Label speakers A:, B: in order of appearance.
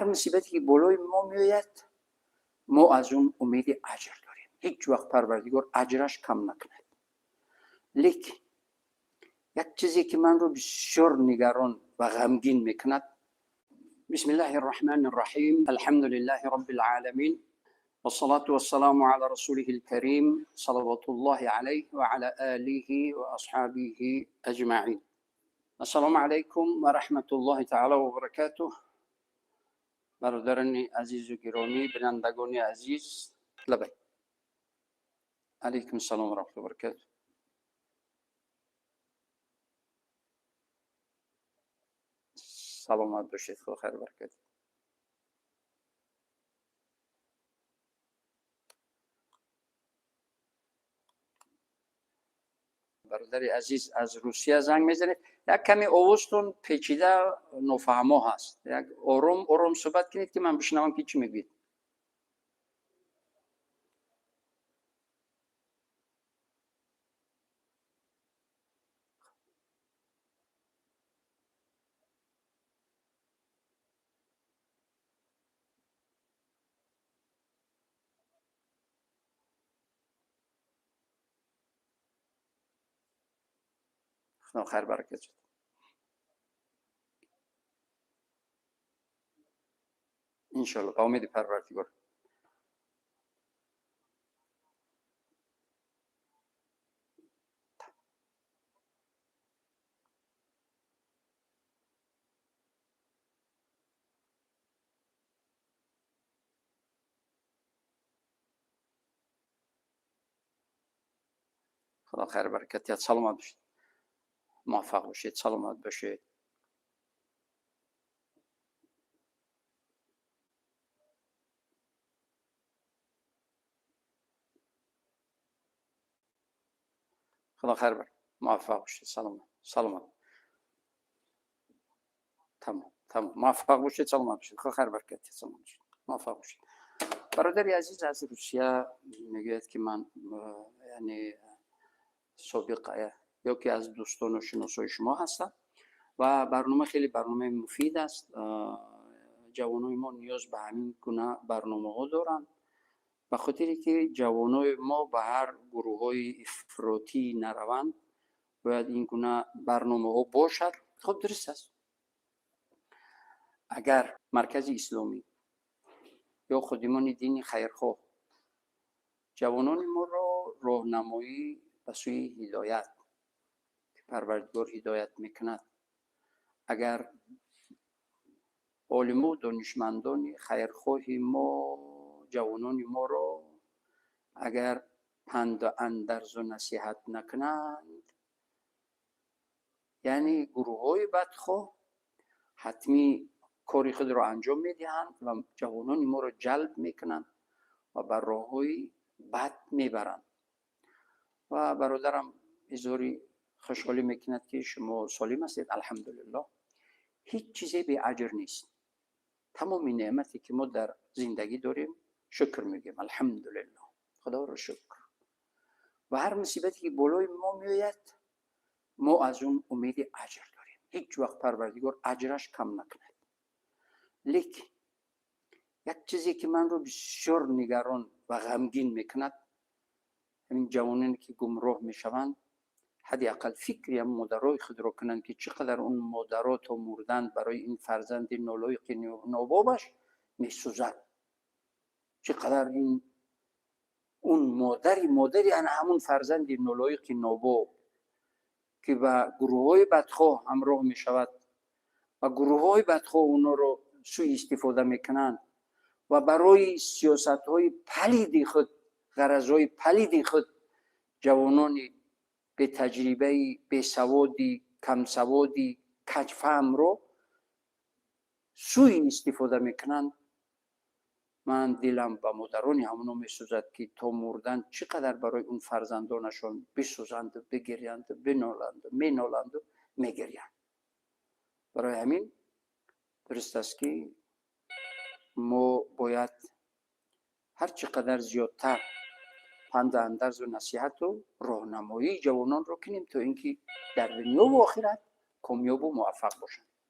A: Мусибате ки болои мо меояд, мо аз он умеди аҷр дорем. Ҳеҷ вақт Парвардигор аҷраш кам накунад. Лекин як чизе ки манро бисёр нигарон ва ғамгин мекунад. Бисмиллаҳи рраҳмани рраҳим. Алҳамду лиллаҳи роббил оламин. والصلاة والسلام على رسوله الكريم صلوات الله عليه وعلى آله وأصحابه أجمعين. السلام عليكم ورحمة الله تعالى وبركاته. برادران عزیز و گرامی، بینندگان عزیز، لبی علیکم السلام و رحمت الله و برکاته. سلامت باشید، خدا خیر برکت. برادر عزیز از روسیه زنگ میزنید. یک کمی آوازتون پیچیده نافهما هست. یک آروم آروم صحبت کنید که من بشنوم که چی میگید. خدا خیر برکت شد. انشالله با امید پروردگار. خدا خیر برکت یاد. سلامت باشید، موفق باشید، سلامت باشید. خدا خیر برکت. موفق باشید، سلامت سلامت. تمام تمام. موفق باشید، سلامت باشید. خدا خیر برکت. سلامت باشید، موفق باشید. برادر عزیز از روسیه میگوید که من یعنی سابقه یکی از دوستان و شناسای شما هستم و برنامه خیلی برنامه مفید است. جوانای ما نیاز به همین گونه برنامه ها دارند، به خاطر که جوانای ما به هر گروه های افراطی نروند، باید این گونه برنامه ها باشد. خب درست است. اگر مرکز اسلامی یا خادمان دین خیرخواه جوانان ما را راهنمایی به سوی هدایت که پروردگار هدایت میکند، اگر عالم و دانشمندان خیرخواه ما جوانان ما را اگر پند و اندرز و نصیحت نکنند، یعنی گروه های بدخواه حتمی کاری خود را انجام میدهند و جوانان ما را جلب میکنند و بر راه های بد میبرند. و برادرم اظهاری خوشحالی میکند که شما سالم هستید. الحمدلله. هیچ چیزی بی اجر نیست. تمام نعمتی که ما در زندگی داریم شکر میگیم، الحمدلله، خدا را شکر. و هر مصیبتی که بالای ما میآید، ما از اون امید اجر داریم. هیچ وقت پروردگار اجرش کم نکند. لیکن یک چیزی که من رو بسیار نگران و غمگین میکند، همین جوانانی که گمراه میشوند، حداقل فکری هم مادرای خود را کنند که چقدر اون مادرها تا مردن برای این فرزند نالایق نابابش میسوزد، چقدر این اون مادری همون فرزند نالایق ناباب که به گروه های بدخواه همراه میشود و گروه های بدخواه اونا رو سوء استفاده میکنند و برای سیاست های پلید خود، غرض های پلید خود، جوانان به تجربه، به سوادی، کم سوادی، کج فهم رو سوء استفاده میکنند. من دلم به مادران همونا میسوزد که تا مردن چقدر برای اون فرزندانشان بسوزند و بگریند و بنالند و مینالند و میگریند. برای همین درست است که ما باید هر چقدر زیادتر پند اندرز و نصیحت و راهنمایی جوانان رو کنیم تا اینکه در دنیا و آخرت کامیاب و موفق باشند.